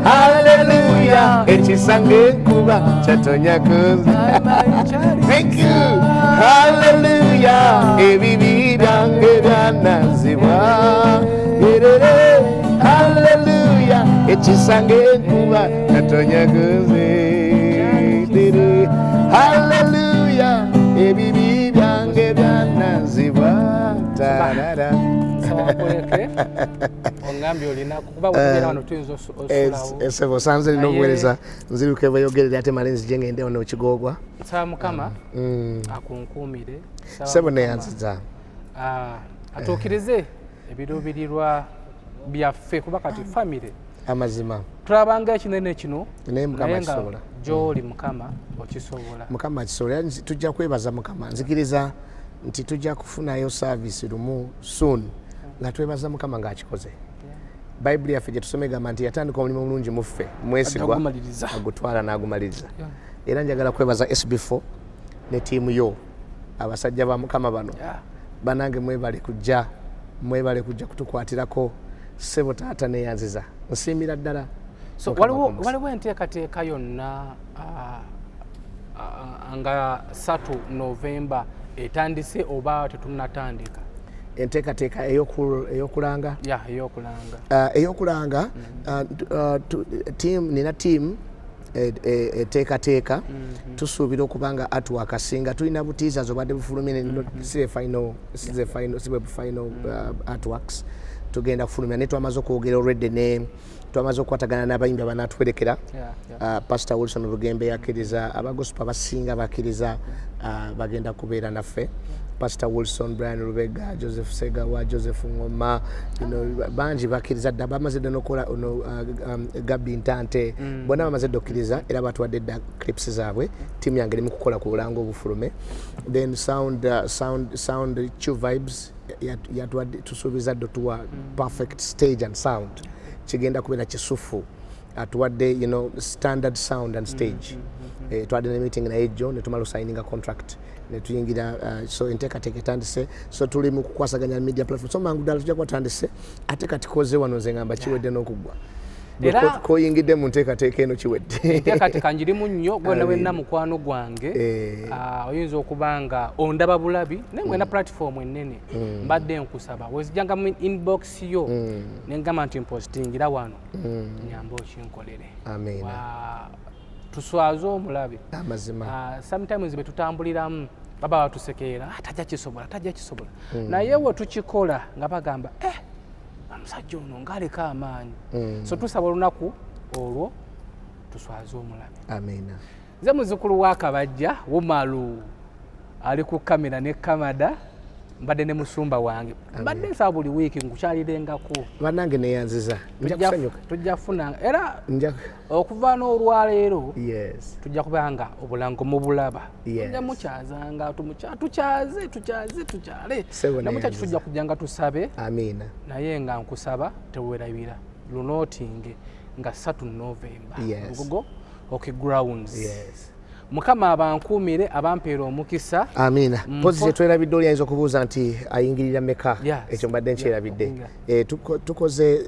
Hallelujah ekisa ng'enkuba kyatonya kunze. Thank you. Hallelujah ebibi byange byanazibwa. Hallelujah ekisa ng'enkuba kyatonya kunze. Hallelujah ebibi byange byanazibwa. Tarara. Nkuleke ongambye olina kuba bw'obeera wano tuyinza osulawo. Esebo sanze nina obuweereza nziruke bweyogerera ate male nzije ngende wano Kigoogwa. Nsaba Mukama akunkuumire. Ssebo neyanziza. Atuukirize ebiruubirirwa byaffe kuba kati famire amazima tulabanga ekinene kino naye Mukama akisobola. Gy'oli Mukama okisobola. Mukama akisobola. Tujja kwebaza Mukama. Nzikiriza Nti tujja kufunayo service lumu soon nga twebaza Mukama ng'akikoze. Bayibuli yaffe gye tusoma egamba nti yatandika omulimu omulungi mu ffe mwesigwa Agumaliriza. Agutwala n'agumaliriza. Era njagala kwebaza SB4 ne ttiimu yo, abasajja ba Mukama bano. Banange, mwebale kujja, mwebale kujja kutukwatirako. Ssebo taata, neyanziza, nsiimira ddala. So Mukama waliwo akumukisa. Waliwo enteekateeka yonna nga 3 Novemba etandise oba tetunnatandika? Enteekateeka ey'okulanga? Ya, ey'okulanga. Ey'okulanga, team, nina team eteekateeka. Tusuubira okuba nga artwork asinga tulina butiisa zobadde bufulumye, si final, si ze final, si bwe final artworks tugenda kufulumya, naye twamaze okwogera already ne twamaze okukwatagana n'abayimbi abanaatwerekera. Pastor Wilson Bugembe yakkiriza, abagospel abasinga bakkiriza, bagenda kubeera naffe. Pastor Wilson, Brian Lubega, Joseph Segawa, Joseph Ngoma, bangi bakkiriza dda, bamaze dda nokukola ono, Gabi Ntante, bonna bamaze dda okkiriza era batuwadde dda clips zaabwe. Tiimu yange erimu kukola ku bulango obufulume. Then sound Chu Vibes yatuwadde, tusuubiza dda otuwa perfect stage and sound, kigenda kubeera kisufu. Atuwadde standard sound and stage. Twadde ne meeting naye jjo ne tumala osigninga contract ne tuyingira, so enteekateeka etandise. So tuli mu kukwasaganya media platform, so mangu ddala tujja kuba tutandise. Ate kati koze wano, nze ngamba kiwedde n'okuggwa. Koyingidde mu nteekateeka eno, kiwedde. Enteekateeka njirimu nnyo gwena wenna mukwano gwange. Oyinza okuba nga ondaba bulabi naye mwena platform ennene, mbadde nkusaba wezijjanga mu inbox yo nengamba nti mpostingira wano, nyamba okinkolere. Amiina. Tuswaze omulabe. Amazima. Sometimes bwe tutambuliramu baba batusekerera, "Ah, tajja kisobola, tajja kisobola," naye we tukikola nga bagamba, "Eh, omusajja ono ng'aleka amaanyi." So tusaba olunaku olwo tuswaze omulabe. Amiina. Nze muzukulu wa Kabajja Wumalu ali ku kamera ne Kamada, mbadde ne musumba wange. Mbadde nsaba buli wiiki nkukyalirengako. Bannange, neyanziza, nja kusanyuka. Tujja kufuna era nja okuva n'olwaleero tujja kuba nga obulango mubulaba. Tujja mukyazanga, tukyaze, tukyaze, tukyale. Ssebo, namukyaki. neyanziza. Tujja kujja nga tusabe. Amiina. Naye nga nkusaba tewerabira lunotinge nga 3 Novemba, Lugogo Hockey Grounds. Mukama abankuumire, abampeera omukisa. Amiina. Pozi kyetwerabidde, oli ayinza okubuuza nti ayingirira meka? Ekyo mbadde nkyerabidde. Okuyingira. Tukoze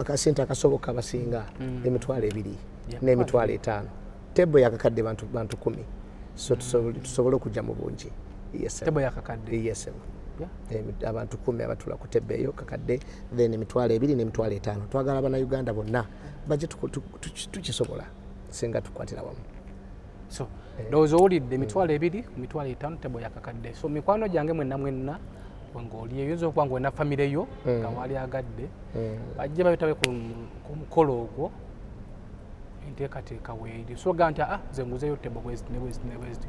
akasente akasoboka abasinga 20,000 n'50,000. Table yakakadde, bantu 10, so tusobole okujja mu bungi. Yes, sir. Table yakakadde? Yes, sir. Abantu 10 abatula ku table eyo kakadde, then 20,000 n'50,000. Twagala Bannayuganda bonna bajje, tukisobola singa tukwatira wamu. So ndowooza owulidde, 20,000 ku 50,000, table yakakadde. So mikwano gyange mwenna mwenna, ng'oli oyinza okuba nga olina famire yo nga wali agadde bajje babitabe ku mukolo ogwo. Enteekateeka weeri, so ga nti, "Ah, nze nguzeyo table bweziti ne bweziti ne bweziti."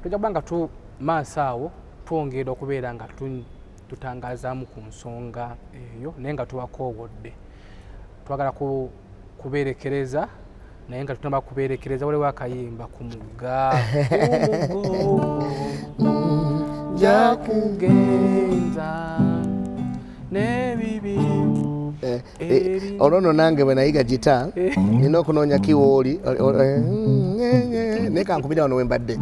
Tujja kuba nga tu maaso awo twongera okubeera nga tutangazaamu ku nsonga eyo, naye nga tubakoowodde, twagala kubeerekereza, naye nga tunaba kubeerekereza, waliwo akayimba ku mugga, ku mugga nja kugenda n'ebibi. Olwo nno nange bwe nayiga gita nina okunoonya kiwooli, naye kankubira wano wembadde.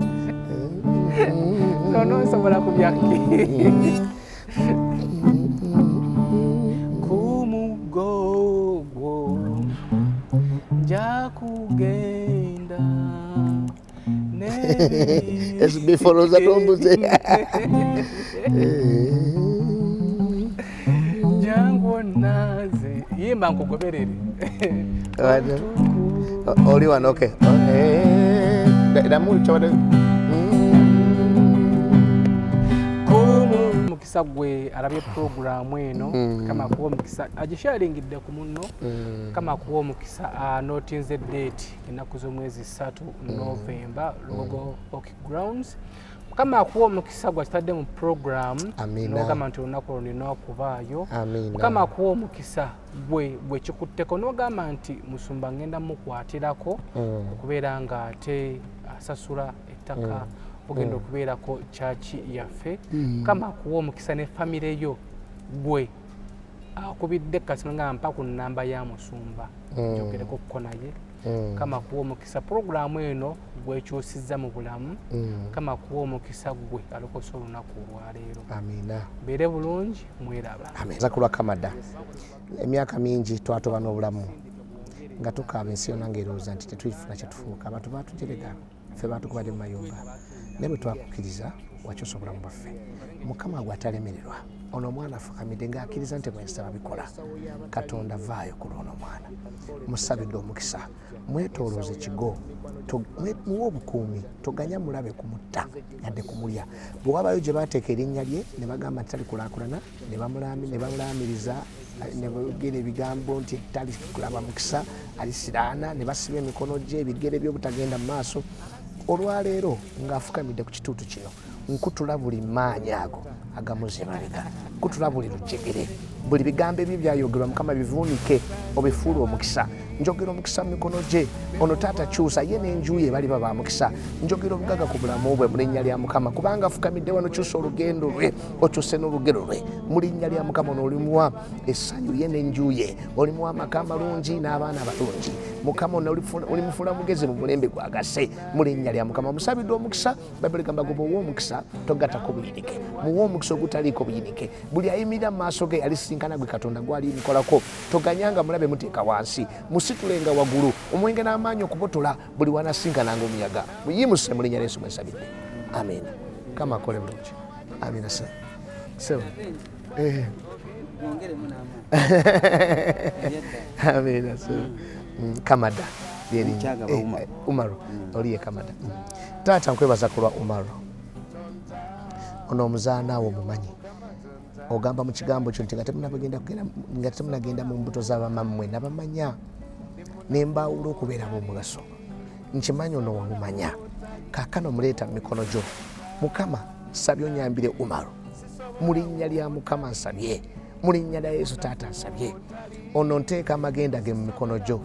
Nono nsobola kubyaki ku mugga ogwo nja kugenda n'ebibi. SB foloza tombuze. Jangu naze yimba nkugoberere. Oli wano, okay. Damu kyabadde. Mukisa gwe alabye puroguramu eno, kama akuwa omukisa agisharingidde ku munno, kama akuwa omukisa anotinze date, ennaku z'omwezi 3 Novemba, Lugogo Hockey Grounds. Mukama akuwa omukisa gwe akitadde mu puroguramu Amiina. n'ogamba nti olunaku olwo nina okubaayo. Amiina. Mukama akuwa omukisa gwe gwe kikutteko n'ogamba nti musumba ngenda mukwatirako okubeera nga ate asasula ettaka. Ogenda okubeerako kyaki yaffe. Mukama akuwa omukisa ne famire yo. Gwe akubidde kasimu nga mpa ku nnamba ya musumba, njogereko kko naye. Mukama akuwa omukisa. Puroguramu eno gwekyusizza mu bulamu. Mukama akuwa omukisa gwe alokosa olunaku olwaleero. Amiina. Mbeere bulungi, mweraba. Amen. Kulwa Kamada, emyaka mingi twatoba n'obulamu nga tukaaba, ensi yonna ng'erowooza nti tetulifuna kyetufuuka. Abantu batujerega, ffe batukubadde mu mayumba, naye bwe twakukkiriza wakyusa obulamu bwaffe. Mukama gwe atalemererwa, ono omwana afukamidde ng'akkiriza nti bwensaba bikola. Katonda, vaayo ku lwono omwana, musabidde omukisa, mwetoolooze kigo, muwe obukuumi, toganya mulabe kumutta yadde kumulya. Bwe wabayo gye bateeka erinnya lye ne bagamba nti talikulaakulana, ne bamulamiriza, ne boogera ebigambo nti tali kulaba mukisa, alisiraana, ne basiba emikono gye, ebigere by'obutagenda mu maaso. Olwaleero ng'afukamidde ku kituutu kino, nkutula buli maanyi ago agamuza emabega, nkutula buli lujegere, buli bigambo ebyo byayogerwa. Mukama, bivuunike obifuule omukisa. Njogera omukisa mu mikono gye. Ono taata, kyusa ye n'enju ye, baliba ba mukisa. Njogera obugaga ku bulamu bwe mu linnya lya Mukama, kubanga afukamidde wano. Kyusa olugendo lwe, okyuse n'olugero lwe mu linnya lya Mukama. Ono olimuwa essanyu ye n'enju ye, olimuwa amaka amalungi n'abaana abalungi. Mukama, ono olimufuula mugezi mu mulembe gwagase mu linnya lya Mukama. Musabidde omukisa. Bayibuli egamba, goba owa omukisa togatako buyinike. Muwe omukisa ogutaliiko buyinike. Buli ayimirira mu maaso ge alisinkana gwe Katonda gwali mukolako. Toganyanga mulabe muteeka wansi, musitulenga waggulu, omwenge n'amaanyi okubotola buli wanasinkananga omuyaga. Muyimuse mu linnya lya Yesu mwensabidde, amiina. Kama akole bulungi. Amiina. Se sebo. Amiina. Sebo. Kamada lyerinnya. Umaru. Oliye Kamada. Taata, nkwebaza ku lwa Umaru ono omuzaana wo omumanyi. Ogamba mu kigambo kyo nti nga temunagenda mu mbuto z'abamammwe nabamanya nembaawula okubeera ab'omugaso. Nkimanyi ono wamumanya. Kaakano muleeta mu mikono gyo. Mukama, nsabye onyambire Umaru mu linnya lya Mukama. Nsabye mu linnya lya Yesu. Taata, nsabye ono, nteeka amagenda ge mu mikono gyo.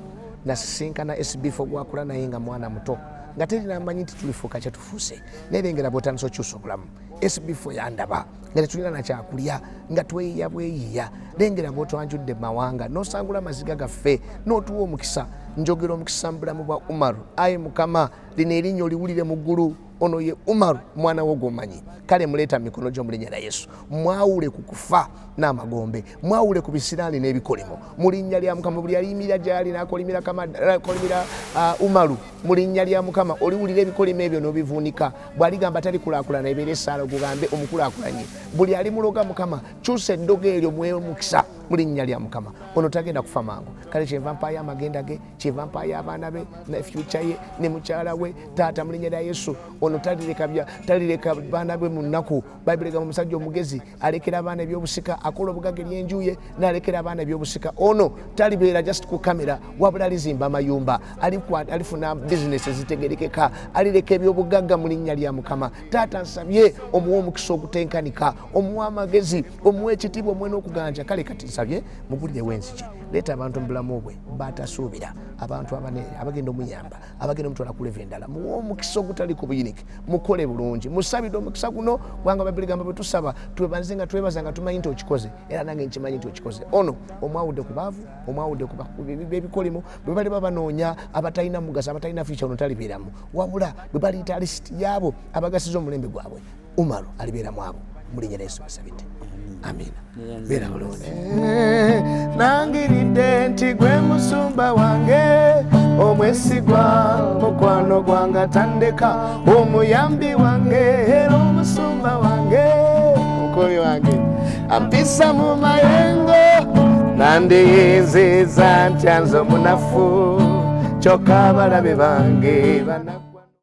Nasisinkana SB4 gwakula naye nga mwana muto, nga terinamanyi nti tulifuuka kyetufuuse, naye lengera bwotandisa okyusa obulamu. SB4 yandaba nga tetulina nakyakulya, nga tweyiya bweyiya. Lengera bwotwanjudde mu mawanga, nosangula amaziga gaffe, n'otuwa omukisa. Njogera omukisa mu bulamu bwa Umaru. Ayi Mukama, lino erinnya oliwulire mu ggulu. Ono ye Umaru, mwana wo gwomanyi. Kale muleeta mu mikono gyo mu linnya lya Yesu. Mwawule ku kufa n'amagombe, mwawule ku bisiraani n'ebikolimo mu linnya lya Mukama. Buli aliyimirira gyali n'akolimira Kamada, n'akolimira Umaru, mu linnya lya Mukama oliwulira ebikolimo ebyo n'obivuunika. Bw'aligamba talikulaakulana, ebeera essaala ogugambe omukulaakulanye. Buli alimuloga, Mukama, kyusa eddogo eryo, muwe omukisa mu linnya lya Mukama. Ono tagenda kufa mangu. Kale kyenva mpaayo amagenda ge, kyenva mpaayo abaana be ne future ye ne mukyala we. Taata, mu linnya lya Yesu, ono talireka baana be mu nnaku. Bayibuli egamba omusajja omugezi alekera abaana ebyobusika, akola obugaga eryenju ye n'alekera abaana ebyobusika. Ono talibeera just ku kamera, wabula alizimba amayumba, alifuna bizinesi ezitegerekeka, alireka ebyobugagga mu linnya lya Mukama. Taata, nsabye omuwe omukisa ogutenkanika, omuwe amagezi, omuwe ekitiibwa, omuwe n'okuganja. Kale kati nsabye mugulirewo enzigi, leeta abantu mu bulamu bwe batasuubira, abantu abanene abagenda omuyamba, abagenda omutwala ku level endala. Muwe omukisa ogutali ku buyinike, mukole bulungi. Musabidde omukisa guno, kubanga Bayibuli gamba bwe tusaba twebanze nga twebaza nga tumanyi nti okikoze, era nange nkimanyi nti okikoze. Ono omwawudde ku baavu, omwawudde ku bebikolimo. Bwe baliba banoonya abatalina mugaso, abatalina future, ono talibeeramu, wabula bwe baliyita lisiti yaabo abagasiza omulembe gwabwe, Umaru alibeeramu abo. Mu linnya lya Yesu basabidde, amiina. Beera bulungi. Nangiridde nti gwe musumba wange omwesigwa, mukwano gwange tandeka, omuyambi wange era omusumba wange, mukuumi wange, ampisa mu mayengo. Nandiyinziza ntya nze omunafu, kyokka abalabe bange bana